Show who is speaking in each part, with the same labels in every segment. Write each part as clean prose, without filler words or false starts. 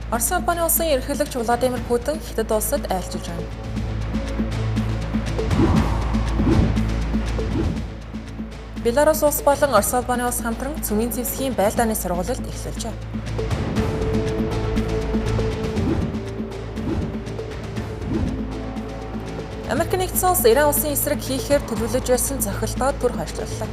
Speaker 1: Орос улбаны улсын ерөнхийлөгч Владимир Путин Хятад улсад айлчилж байна. Беларус улс болон Орос улбаны улс хамтран цөмийн зэвсгийн байлдааны сургуулилт эхлүүлжээ. Америк нэгдсэн улс Иран улсын эсрэг хийхээр төлөвлөж байсан зохилтоо түр хойшлууллаа.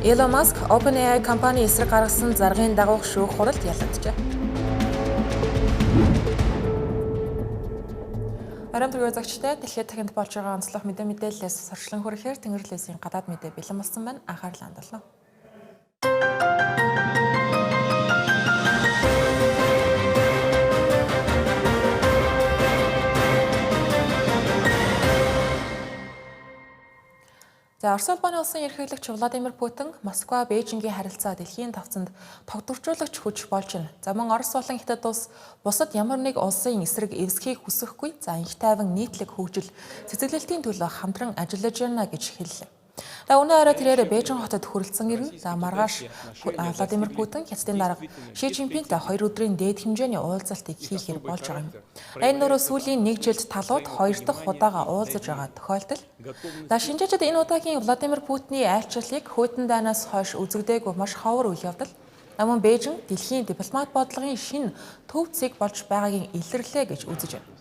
Speaker 1: Elon Musk OpenAI компани эсрэг гаргасан заргын дагуух шүүх хуралд яллагджээ. Оройн төрийн үзэгчтэй дэлхийд дахинд болж байгаа онцлог мэдээ мэдээллээс сурчлан хүрэхээр Тэнгэрлээсийн гадаад мэдээ бэлэн болсон байна. Анхаарал хандуулна. За Орос улбаны улсын ерөнхийлөгч Владимир Путин Москва Бээжингийн харилцаа дэлхийн тавцанд тогтворжуулагч хүч болж байна. За мөн Орос болон Хятад улс бусад ямар нэг улсын эсрэг эвсхийг хүсэхгүй. За инх тайван нийтлэг хөгжил цэцэглэлтийн төлөө хамтран ажиллаж байна гэж хэллээ. За өнөө орой тэрээр Бээжин хотод хүрэлцэн ирнэ. За маргааш Владимир Путин Хятадын дарга Ши Цзиньпинтэй 2 өдрийн дээд хэмжээний уулзалтыг хийхээр болж байгаа юм. Энэ нөрөө сүүлийн нэг жилд талууд хоёр дахь удаага уулзаж байгаа тохиолдол. За шинжээчид энэ удаагийн Владимир Путиний айлчлалыг хүйтэн дайнаас хойш үзэгдээгүй маш ховор үйл явдал. Намун Бээжин дэлхийн дипломат бодлогын шинэ төв цэг болж байгаагийн илэрлээ гэж үзэж байна.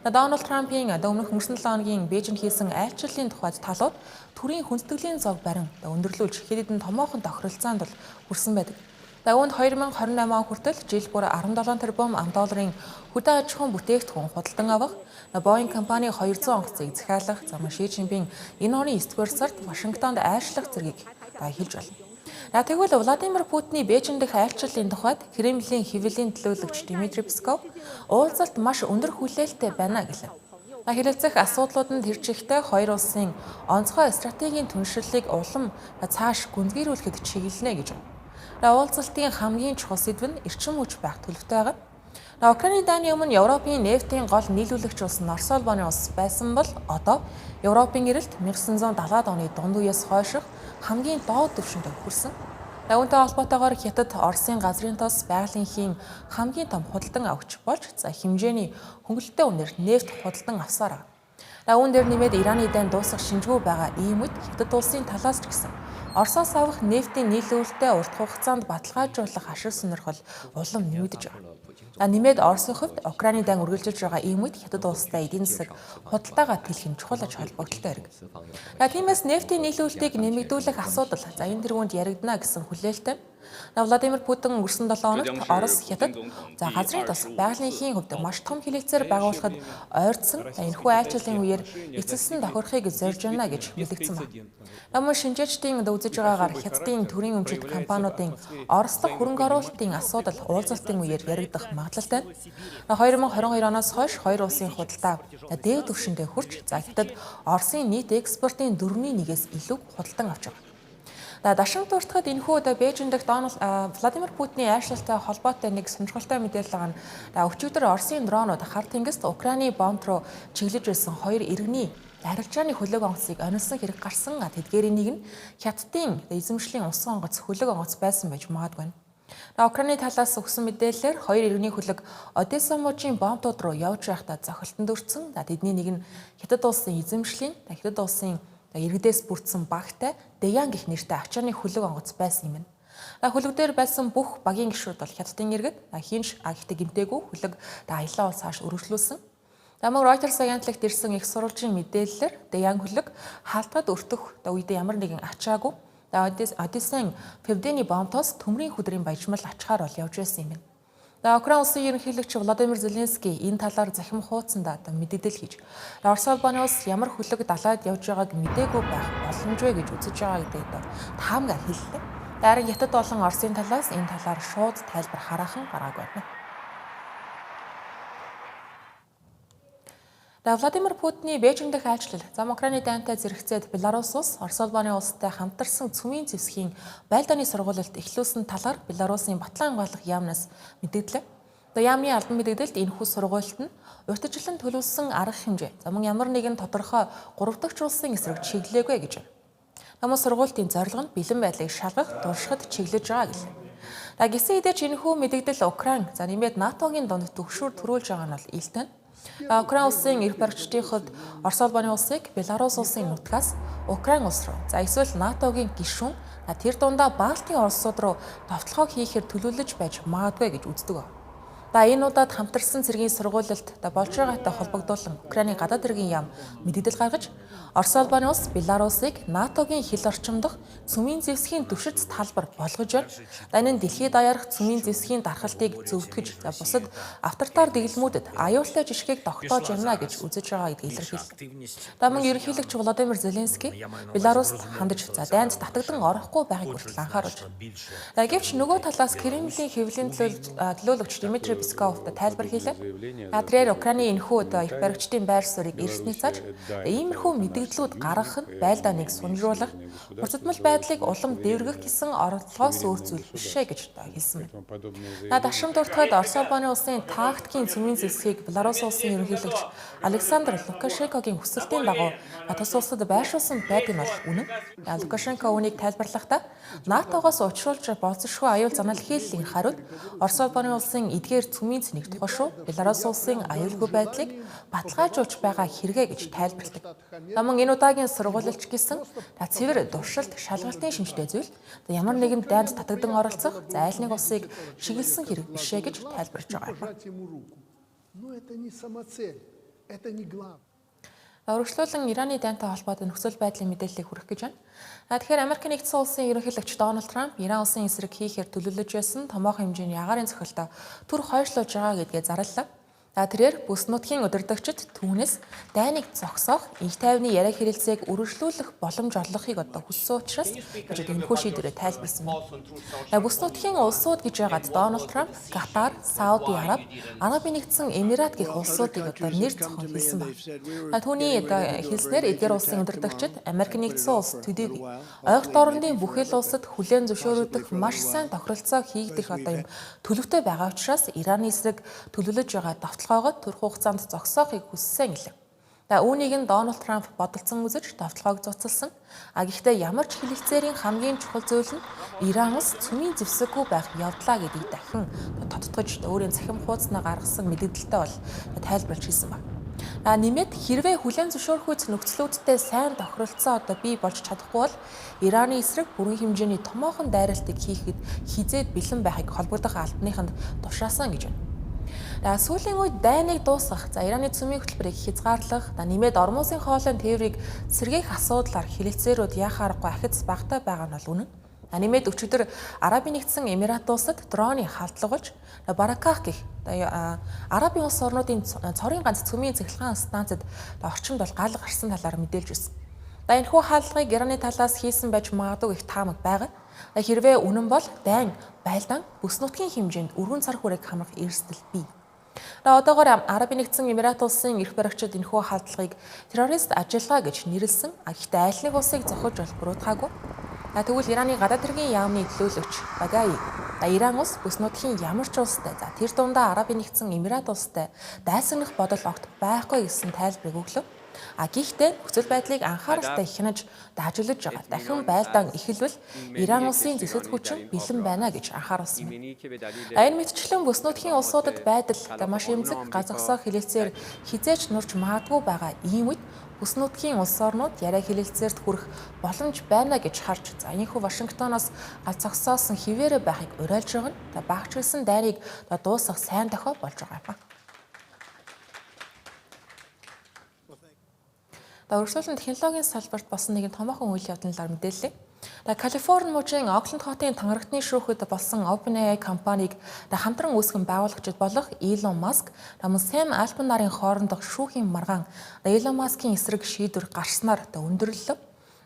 Speaker 1: Дональд Трампын өмнөх өнгөрсөн 7 хоногийн Бээжинд хийсэн айлчлалын тухайд талууд төрийн хүндэтгэлийн зов барин өндөрлүүлж хэд хэдэн томоохон тохиролцоонд бол хүрсэн байдаг. Үүнд 2028 он хүртэл жил бүр 17 тэрбум ам долларын хөдөө аж ахуйн бүтээгдэхүүн худалдан авах, Boeing компани 200 онгоцыг захиалах, за мөн Ши Цзиньпин энэ оны 9-р сард Вашингтонд айлчлах зэргийг хэлж байна. Тэгвэл Владимир Путиний Бээжин дэх айлчлалын тухайд Кремлийн хэвлэлийн төлөөлөгч Дмитрий Песков уулзалт маш өндөр хүлээлттэй байна гэлээ. Хэрэлцэх асуудлууд нь тэр чигтээ хоёр улсын онцгой стратегийн түншлэлийг улам цааш гүнзгийрүүлэхэд чиглэнэ гэж байна. Уулзалтын хамгийн чухал сэдэв нь эрчим хүч байх төлөвтэй байгаа. Украины дайны өмнө Европын нефтийн гол нийлүүлэгч улс нь Орос улбаны улс байсан бол одоо Европын эрэлт 1970-аад оны дунд үеэс хойших хамгийн доод түвшинд хүрсэн. Үүнтэй холбоотойгоор Хятад Оросын газрын тос байгалийн хийн хамгийн том худалдан авагч болж за хэмжээний хөнгөлөлттэй үнээр нефть худалдан авсаар байгаа. Үүн дээр нэмээд Ираны дайн дуусах шинжгүй байгаа ийм үед Хятад улсын талаас ч гэсэн Оросоос авах нефтийн нийлүүлэлтээ урт хугацаанд баталгаажуулах ашиг сонирхол улам нэмэгдэж байгаа. Нэмээд Оросын хувьд Украины дайн үргэлжилж байгаа ийм үед Хятад улстай эдийн засаг худалдаагаа тэлэх нь чухал аж холбогдолтой хэрэг. Тиймээс нефтийн нийлүүлэлтийг нэмэгдүүлэх асуудал за энэ тэргуунд яригдана гэсэн хүлээлттэй. Владимир Путин өнгөрсөн 7 хоногт Орос, Хятад за газрын тос байгалийн хийн хувьд маш том хэлэлцээр байгуулахад ойртсон энэхүү айлчлалын үеэр эцэслэн тохирохыг зорж байна гэж мэдэгдсэн байна. Мөн шинжээчдийн үзэж байгаагаар Хятадын төрийн өмчит компаниудын Орос дахь хөрөнгө оруулалтын асуудал уулзалтын үеэр яригдах магадлалтай. 2022 оноос хойш хоёр улсын худалдаа дээд түвшиндээ хүрч за Хятад Оросын нийт экспортын 4.1-ээс илүү худалдан авч байгаа. Дашин дуртахад энэхүү Бээжин дэх Владимир Путиний айлчлалтай холбоотой нэг сонирхолтой мэдээлэл байгаа нь өчигдөр Оросын дронууд хар тэнгист Украины бомб руу чиглэж байсан хоёр иргэний арилжааны хөлөг онгоцыг онилсон хэрэг гарсан. Тэдгээрийн нэг нь Хятадын эзэмшлийн усан онгоц хөлөг онгоц байсан байж магадгүй. Украины талаас өгсөн мэдээлэлээр хоёр иргэний хөлөг Одесса мужийн бомбууд руу явж байхдаа зохилтонд өртсөн. Тэдний нэг нь Хятад улсын эзэмшлийн, Хятад улсын иргэдээс бүрдсэн багтай Дэян гэх нэртэй ачааны хөлөг онгоц байсан юм байна. Хөлөг дээр байсан бүх багийн гишүүд бол Хятадын иргэд хинш гэхдээ гэмтээгүй хөлөг аялал улс хааш өргөжлүүлсэн. Мөн Reuters агентлагт ирсэн их сурвалжийн мэдээлэлээр Дэян хөлөг хаалтгад өртөх үедээ ямар нэгэн ачаагүй Одессын Певдений бомбтоос төмрийн хүдрийн баяжмал ачаар бол явж байсан юм байна. Украин улсын ерөнхийлөгч Владимир Зеленский энэ талаар захим хуудсандаа мэдээлэл хийж Орос улбаны улс ямар хөлөг далайд явж байгааг мдээгүй байх боломжгүй гэж үзэж байгаа гэдгийг таамгаар хэллээ. Харин Хятад болон Оросын талаас энэ талаар шууд тайлбар хараахан гараагүй байна. Владимир Путиний Бээжин дэх айлчлал зам Украины дайнтай зэрэгцээд Беларус улс Орос улбаны улстай хамтарсан цөмийн зэвсгийн байлдааны сургуулилт эхлүүлсэн талаар Беларусын Батлан хамгаалах яамнаас мэдэгдлээ. Яамны албан мэдэгдэлд энэхүү сургуульд нь урьдчилан төлөвлөсөн арга хэмжээ за мөн ямар нэгэн тодорхой гурав дахь улсын эсрэг чиглэлээгүй гэж байна. Намын сургуультын зорилго нь бэлэн байдлыг шалгах, туршихад чиглэж байгаа гэлээ. За гисэн хэдий ч энэхүү мэдэгдэл Украин за нэмээд НАТОгийн дунд түгшүүр төрүүлж байгаа нь бол илтэн. Украин улсын эрх баригчдын хувьд Орос улбаны улсыг Беларус улсын нутгаас Украин улс руу за эсвэл НАТОгийн гишүүн тэр дундаа Балтийн улсууд руу довтлогоо хийхээр төлөвлөж байж магадгүй гэж үздэг. За энэ удаад хамтарсан цэргийн сургуулилт болж байгаатай холбогдуулан Украины гадаад хэргийн яам мэдэгдэл гаргаж Орос улбаны улс Беларусыг НАТОгийн хил орчимдох цөмийн зэвсгийн түвшиц талбар болгож байна. За энэ нь дэлхийд даяарх цөмийн зэвсгийн дархалтыг зөвтгөж бусад авторитар дэглэмүүдэд аюултай жишгийг тогтоож явна гэж үзэж байгаа гэдгийг илэрхийллээ. За мөн ерөнхийлөгч Владимир Зеленский Беларуст хандаж за дайнд татагдан орохгүй байгааг хүртэл анхааруулж байна. За гэвч нөгөө талаас Кремлийн хэвлэлийн төлөөлөгч Дмитрий Песков тайлбар хийлээ. Тэрээр Украины энэхүү эрх баригчдын байр суурийг эрсний цааш иймэрхүү мэдэгдлүүд гаргах нь байлдааныг сунжруулах, хурцдмал байдлыг улам дэвргэх гэсэн орлогоос өөр зүйл биш ээ гэж хэлсэн байна. Дашим дуртахад Орос улбаны улсын тактикийн цөмийн зэвсгийг Беларус улсын ерөнхийлөгч Александр Лукашенкогийн хүсэлтийн дагуу тус улсад байршуулсан байдаг нь бол үнэн. Лукашенко үүнийг тайлбарлахдаа НАТОгоос учруулж болзошгүй аюул заналт хийллийн хариуд Орос улбаны улсын эдгээр цөмийн цэнийг тухайшуу Беларус улсын аюулгүй байдлыг баталгаажуулж байгаа хэрэгэ гэж тайлбарладаг. Мөн энэ удаагийн сургуулилч гэсэн цэвэр дуршилт шалгалтын шинжтэй зүйл ямар нэгэн дайнд татагдан оролцох за айл нэг улсыг чиглэсэн хэрэг биш ээ гэж тайлбарж байгаа юм. Өргөжлүүлэн Ираны дайнтай холбоотой нөхцөл байдлын мэдээллийг хүргэх гэж байна. Тэгэхээр Америк нэгдсэн улсын ерөнхийлөгч Дональд Трамп Иран улсын эсрэг хийхээр төлөвлөж байсан томоохон хэмжээний агаарын цохилтоо түр хойшлуулж байгаа гэдгээ зарлалаа. Тэрээр бүс нутгийн удирдагчид түүнээс дайныг зогсоох, инх тайвны яриа хэрэлцээг үргэлжлүүлэх боломж олгохыг одоо хүссэн учраас гэж энэхүү шийдвэрээ тайлбарласан байна. Бүс нутгийн улсууд гэж яагаад Дональд Трамп, Катар, Сауди Араб, Арабын нэгдсэн Эмират гэх улсуудыг одоо нэр зохион хэлсэн байна. Түүний одоо хэлснээр эдгээр улсын удирдагчид Америк нэгдсэн улс төдийгүй ойрт орондын бүхэл улсад хүлээн зөвшөөрөгдөх маш сайн тохиролцоо хийгдэх одоо юм төлөвтэй байгаа учраас Ираны эсрэг төлөвлөж байгаа довтлогоогоо төрөх хугацаанд зогсоохыг хүссэн гэлээ. За үүнийг нь Дональд Трамп бодолцсон үзэж довтлогоог зуцалсан. Гэхдээ ямар ч хэлэлцээрийн хамгийн чухал зүйл нь Иран улс цөмийн зэвсэггүй байх явдлаа гэдгийг дахин тодтогч өөрийн цахим хуудаснаа гаргасан мэдээлэлтэй бол тайлбарлаж хэлсэн байна. Нэмээд хэрвээ хүлээн зөвшөөрөхүйц нөхцлүүдтэй сайн тохиролцоо одоо бий болж чадахгүй бол Ираны эсрэг бүрэн хэмжээний томоохон дайралтыг хийхэд хизээд бэлэн байхыг холбогдох албаныханд тушаасан гэж байна. Сүүлийн үед дайныг дуусгах, за Ираны цөмийн хөтөлбөрийг хязгаарлах, нэмээд Ормузын хоолойн тээврийг сэргээх асуудлаар хэлэлцээрүүд яах аргагүй ахиц багтай байгаа нь бол үнэн. Нэмээд өчигдөр Арабын нэгдсэн Эмират улсад дроны халдлага болж Бараках гэх Арабын улс орнуудын цорын ганц цөмийн цахилгаан станцад орчимд бол гал гарсан талаар мэдээлж байсан. Энэхүү халдлагыг Ираны талаас хийсэн байж магадгүй их таамаг байгаа. Хэрвээ үнэн бол дайн байлдаан бүс нутгийн хэмжээнд өргөн цар хүрээг хамрах эрсдэл бий. Одоогоор Арабын нэгдсэн Эмират улсын эрх баригчид энэхүү халдлагыг террорист ажиллагаа гэж нэрлэсэн. Гэхдээ айл нэг улсыг зохиж бол буруутгаагүй. Тэгвэл Ираны гадаад хэргийн яамны төлөөлөгч Багаи Иран улс бүс нутгийн ямар ч улстай за тэр дундаа Арабын нэгдсэн Эмират улстай дайсагнах бодол огт байхгүй гэсэн тайлбарыг өглөө. Гэхдээ нөхцөл байдлыг анхааралтай хянаж даажуулж байгаа. Дахин байлдаан эхэлвэл Иран улсын зэвсэг хүчин бэлэн байна гэж анхааруулсан байна. Энэ мэтчлэн бүс нутгийн улсуудад байдал маш эмзэг гал зогсоо хэлэлцээр хизээч нурж магадгүй байгаа ийм үед бүс нутгийн улс орнууд яриа хэлэлцээрт хүрэх боломж байна гэж харж за энэхүү Вашингтоноос гал зогсоосон хിവэрэ байхыг уриалж байгаа нь багч хэлсэн дайрыг дуусгах сайн дохио болж байгаа юм. Өргөжлүүлэн технологийн салбарт болсон нэгэн томоохон үйл явдлын талаар мэдээллээ. Калифорни мужийн Окленд хотын тангарагтны шүүхэд болсон OpenAI компанийг хамтран үүсгэн байгуулагчид болох Elon Musk, мөн Сэм Альтман нарын хоорондох шүүхийн маргаан Elon Musk-ийн эсрэг шийдвэр гарснаар өндөрлөлөө.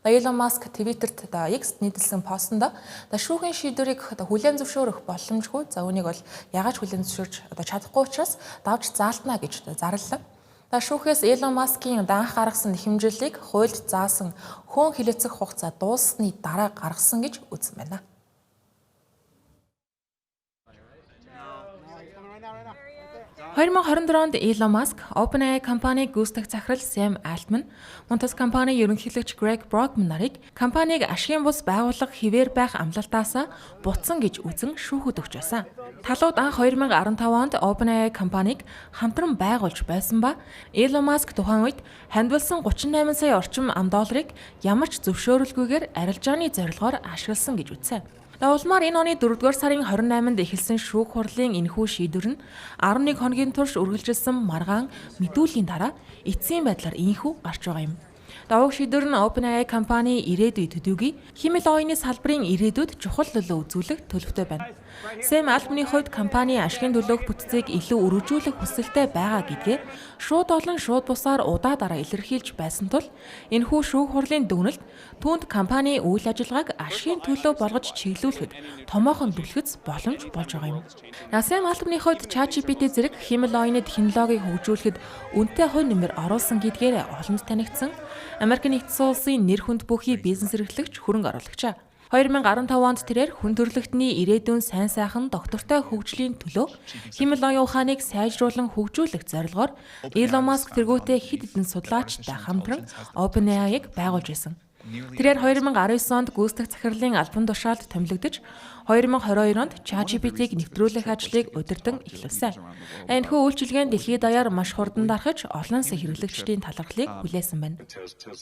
Speaker 1: Elon Musk Twitter-т X нийтэлсэн постонд шүүхийн шийдвэрийг хүлээн зөвшөөрөх боломжгүй. За үүнийг бол яагаад хүлээн зөвшөөрч чадахгүй учраас давж заалтна гэж зарлалаа. Шүүхээс Elon Musk-ийн анх гаргасан нэхэмжлэлийг хуульд заасан хөөн хэлэлцэх хугацаа дууссаны дараа гаргасан гэж үзсэн байна. 2024 онд Elon Musk, OpenAI компаниг гүйцэтгэх захирал Сэм Altman, мөн тус компани ерөнхийлөгч Greg Brockman нарыг компанийг ашигын бус байгууллага хэвээр байх амлалтаасаа буцсан гэж үзэн шүүхэд өгч байсан. Талууд анх 2015 онд OpenAI компанийг хамтран байгуулж байсан ба Elon Musk тухайн үед хандивласан 38 сая орчим ам долларыг ямар ч зөвшөөрөлгүйгээр арилжааны зорилгоор ашигласан гэж үзсэн. Улмаар энэ оны 4-р сарын 28-нд эхэлсэн шүүх хурлын энэхүү шийдвэр нь 11 хоногийн турш үргэлжилсэн маргаан мэдүүлгийн дараа эцсийн байдлаар ийнхүү гарч байгаа юм. Давуу шийдвэр нь OpenAI компани ирээдүй төдийгүй хиймэл оюуны салбарын ирээдүйд чухал нөлөө үзүүлэх төлөвтэй байна. Сэм Алтманы хувьд компани ашигын төлөөх бүтцийг илүү өргөжүүлэх хүсэлтэй байгаа гэдгээ шууд болон шууд бусаар удаа дараа илэрхийлж байсан тул энэхүү шүүх хурлын дүгнэлт түүнд компани үйл ажиллагааг ашигын төлөө болгож чиглүүлэхэд томоохон түлхэц боломж болж байгаа юм. Сэм Алтманы хувьд ChatGPT зэрэг хиймэл оюуны технологиг хөгжүүлэхэд үнэтэй хувь нэмэр оруулсан гэдгээр олонд танигдсан Америк нэгдсэн улсын нэр хүнд бүхий бизнес эрхлэгч, хөрөнгө оруулагч. 2015 онд тэрээр хүн төрөлхтний ирээдүйн сайн сайхан доктортой хөгжлийн төлөө хиймэл оюун ухааныг сайжруулан хөгжүүлэх зорилгоор Elon Musk тэргүүтээ хэд хэдэн судлаачтай хамтран OpenAI-г байгуулж байсан. Тэрээр 2019 онд гүйцэтгэх захирлын албан тушаалд томилогдож 2022 онд ChatGPT-г нэвтрүүлэх ажлыг удирдан эхлүүлсэн. Энэхүү үйлчилгээнд дэлхийд даяар маш хурдан дарахж олон сая хэрэглэгчдийн талархлыг хүлээсэн байна.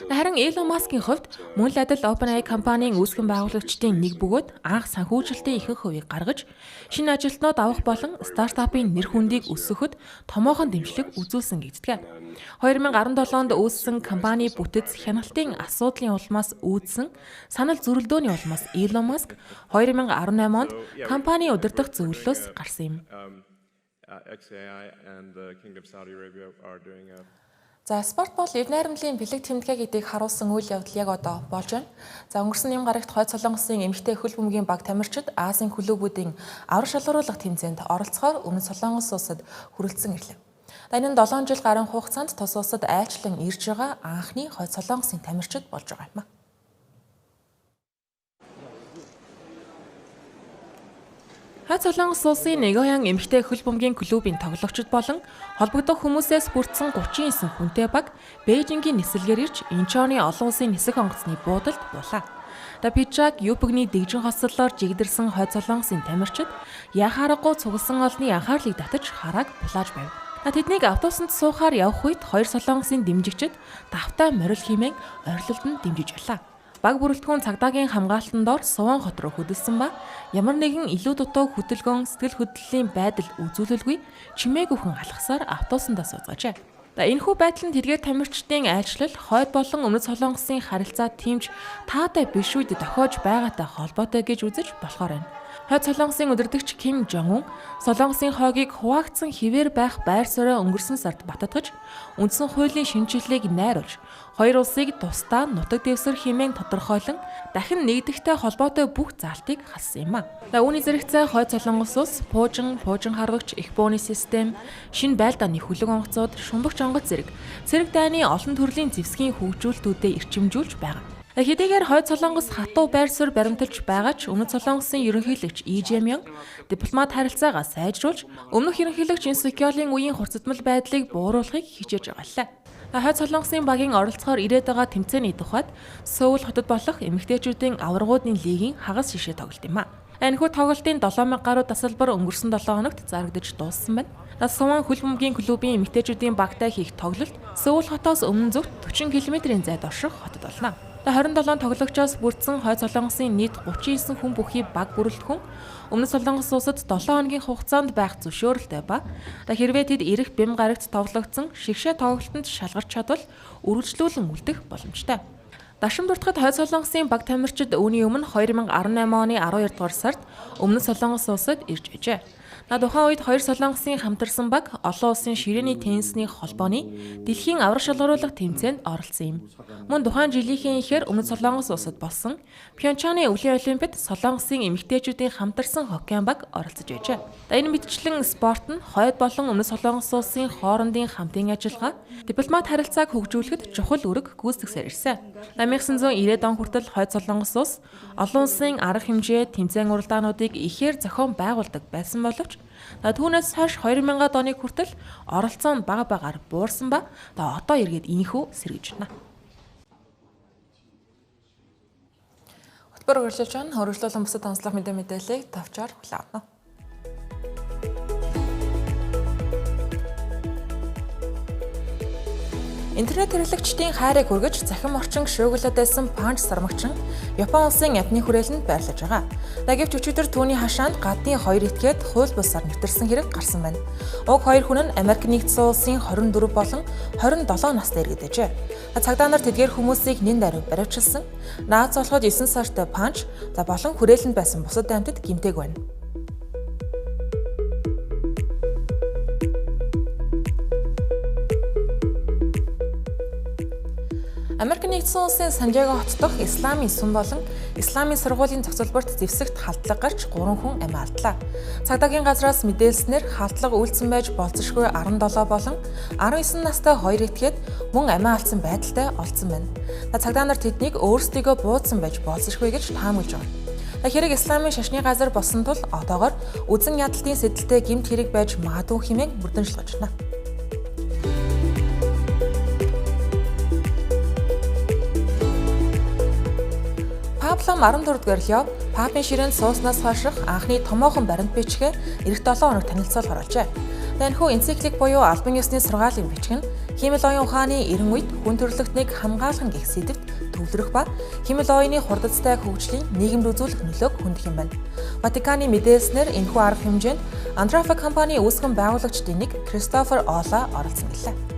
Speaker 1: Харин Elon Musk-ийн хувьд мөн л адил OpenAI компанийн үүсгэн байгуулагчдын нэг бөгөөд анх санхүүжилтийн ихэнх хувийг гаргаж шинэ ажилтнууд авах болон стартапын нэр хүндийг өсгөхөд томоохон дэмжлэг үзүүлсэн гэдгээ. 2017 онд үүссэн компани бүтэц хяналтын асуудлын улмаас үүдсэн санал зөрөлдөөний улмаас Elon Musk 2018 онд компани удирдах зөвлөлөөс гарсан юм. За, спорт бол эв найрамдлын бэлэг тэмдэгэ гэдгийг харуулсан үйл явдал яг одоо болж байна. За, өнгөрсөн нэм гарагт Хойд Солонгосын эмэгтэй хөл бөмбөгийн баг тамирчид Азийн клубүүдийн аврал шалгаруулах тэмцээнд оролцохоор Өмнөд Солонгос улсад хүрэлцэн ирлээ. Энэ нь 7 жил гаруй хугацаанд тус улсад айлчлан ирж байгаа анхны Хойд Солонгосын тамирчид болж байгаа юм а. Хойд Солонгос улсын Нэгоян эмэгтэй хөл бөмбөгийн клубын тоглогчид болон холбогдох хүмүүсээс бүрдсэн 39 хүнтэй баг Бээжингийн нислэгээр ирж Инчоны олон улсын нисэх онгоцны буудалд буулаа. Пижак юпгны дэгжин хослолоор жигдэрсэн Хойд Солонгосын тамирчид яхаарахгүй цугласан олонны анхаарлыг татаж харааг булааж байв. Тэднийг автобусанд суухаар явах үед хоёр солонгосын дэмжигчид давтаа морил хэмээн орилолд нь дэмжиж байлаа. Баг бүрэлдэхүүн цагдаагийн хамгаалтан дор Суван хот руу хөдөлсөн ба ямар нэгэн илүү дутуу хөдөлгөөн, сэтгэл хөдлөлийн байдал үзүүлэлгүй чимээгүйхэн алхасаар автобусандаа сууцгаажээ. Энэхүү байдал нь тэргээр тамирчдын айлчлал хойд болон Өмнөд Солонгосын харилцаа тимж таатай биш үед тохиож байгаатай холбоотой гэж үзэж болохоор байна. Хойд Солонгосын удирдагч Ким Жон Ун Солонгосын хойгийг хуваагдсан хэвээр байх байр сууриа өнгөрсөн сард баттгаж үндсэн хуулийн шинэчлэлийг найруулж хоёр улсыг тусдаа нутаг дэвсгэр хэмээн тодорхойлон дахин нэгдэхтэй холбоотой бүх заалтыг хассан юм а. Үүний зэрэгцээ Хойд Солонгос улс пуужин, пуужин харвагч, их бууны систем, шинэ байлдааны хөлөг онгоцууд, шумбагч онгоц зэрэг цэрэг дайны олон төрлийн зэвсгийн хөгжүүлэлтүүдэд эрчимжүүлж байгаа. Хэдийгээр Хойд Солонгос хатуу байр суурь баримталж байгаа ч Өмнөд Солонгосын ерөнхийлөгч И Жэмён дипломат харилцаагаа сайжруулж өмнөх ерөнхийлөгч Ин Сукёлын үеийн хурцдмал байдлыг бууруулахыг хичээж байгаа лээ. Хойд Солонгосын багийн оролцохоор ирээд байгаа тэмцээний тухайд Сөүл хотод болох эмэгтэйчүүдийн аваргуудын лигийн хагас шишээ тоглолт юм а. Энэхүү тоглолтын 7000 гаруй тасалбар өнгөрсөн 7 хоногт зарагдаж дууссан байна. Суван хөл бөмбөгийн клубын эмэгтэйчүүдийн багтай хийх тоглолт Сөүл хотоос өмнө зүгт 40 км-ийн зайд орших хотод болно. 27 тоглогчоос бүрдсэн Хойд Солонгосын нийт 39 хүн бүхий баг бүрэлдэхүүн Өмнөд Солонгос улсад 7 хоногийн хугацаанд байх зөвшөөрөлтэй ба хэрвээ тэд ирэх бэм гарагт тоглогдсон шигшээ тоглолтод шалгарч чадвал үргэлжлүүлэн үлдэх боломжтой. Дашим дуртахад Хойд Солонгосын баг тамирчид үүний өмнө 2018 оны 12 дугаар сард Өмнөд Солонгос улсад ирж байжээ. Тухайн үед хоёр солонгосын хамтарсан баг олон улсын ширээний теннисний холбооны дэлхийн аврал шалгаруулах тэмцээнд оролцсон юм. Мөн тухайн жилийнхээ ихээр Өмнөд Солонгос улсад болсон Пхёнчханы өвлийн олимпиад Солонгосын эмэгтэйчүүдийн хамтарсан хоккейн баг оролцож байжээ. Энэ мэтчлэн спорт нь хойд болон Өмнөд Солонгос улсын хоорондын хамтын ажиллагаа, дипломат харилцааг хөгжүүлэхэд чухал үүрэг гүйцэтгэсээр ирсэн. 1990-ад он хүртэл Хойд Солонгос улс олон улсын арга хэмжээ, тэмцээн уралдаануудыг ихээр зохион байгуулдаг байсан боловч Түүнээс хойш 2000-ад оныг хүртэл оролцоо нь бага багаар буурсан ба одоо эргээд инхүү сэргэж байна. Хөтөлбөр үргэлжлэж байна. Хөрвүүлэн бусад онцлог мэдээллийг товчоор хүлээн авна. Интернет хэрэглэгчдийн хайрыг хүргэж цахим орчин шуугилаад байсан Панч сармагчин Япон улсын амьтны хүрээлэнд байрлаж байгаа. Гэвч өчигдөр түүний хашаанд гадны хоёр этгээд хууль бусаар нэвтэрсэн хэрэг гарсан байна. Уг хоёр хүн нь Америк нэгдсэн улсын 24 болон 27 настай иргэд ажээ. Цагдаа нар тэдгээр хүмүүсийг нэн даруй баривчилсан. Наац болоход 9 сартай Панч болон хүрээлэнд байсан бусад амьтад гэмтээг байна. Америк нэгдсэн улсын Сан Диего хот дахь Исламын сүм болон Исламын сургуулийн зохицолборт зэвсэгт халдлага гарч 3 хүн амиа алдлаа. Цагдаагийн газраас мэдээлснээр халдлага үйлдсэн байж болзошгүй 17 болон 19 настай хоёр этгээд мөн амиа алдсан байдалтай олдсон байна. Цагдаа нар тэднийг өөрсдийгөө буудсан байж болзошгүй гэж таамаглаж байна. Хэрэг Исламын шашны газар болсон тул одоогор үзэн ядалтын сэдэлтэй гэмт хэрэг байж магадгүй хэмээн мөрдөнжлөж байна. Пап Лам 14-р Лео Папын ширээнд сууснаас хойших анхны томоохон баримт бичгээ ирэх 7 хоног танилцуулахар болжээ. Энэхүү энциклик буюу албан ёсны сургаалын бичиг нь хиймэл оюун ухааны 90 үед хүн төрөлхтнийг хамгаалах нь гэх сэдэвт төвлөрөх ба хиймэл оюуны хурдацтай хөгжлийн нийгэмд үзүүлэх нөлөөг хөндөх юм байна. Ватиканы мэдээлснээр энэхүү арга хэмжээнд Антрофа компани үүсгэн байгуулагчдын нэг Кристофер Ола оролцсон гэлээ.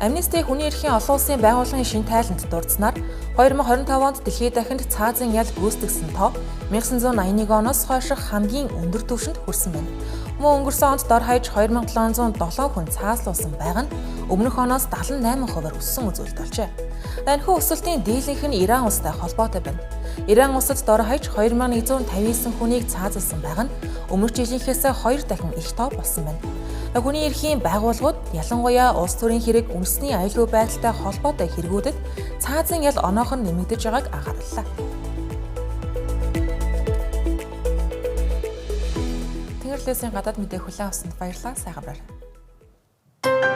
Speaker 1: Амнести хүний эрхийн олон улсын байгууллагын шинэ тайланд дурдсанаар 2025 онд дэлхийд дахинд цаазын ял гүйцэтгсэн тоо 1981 оноос хойших хамгийн өндөр түвшинд хүрсэн байна. Мөн өнгөрсөн онд дор хаяж 2707 хүн цаазлуулсан байгаа нь өмнөх оноос 78%-аар өссөн үзүүлэлт болжээ. Энэхүү өсөлтийн дийлэнх нь Иран улстай холбоотой байна. Иран улсад дор хаяж 2159 хүнийг цаазалсан байгаа нь өмнөх жилийнхээс 2 дахин их тоо болсон байна. Хүний эрхийн байгууллагууд ялангуяа улс төрийн хэрэг үндэсний аюулгүй байдалтай холбоотой хэрэгүүдэд цаазын ял оноохон нэмэгдэж байгааг анхаарлаа. Тэнгэрлээсийн гадаад мэдээ хүлээн авсанд баярлалаа. Сайхан амраарай.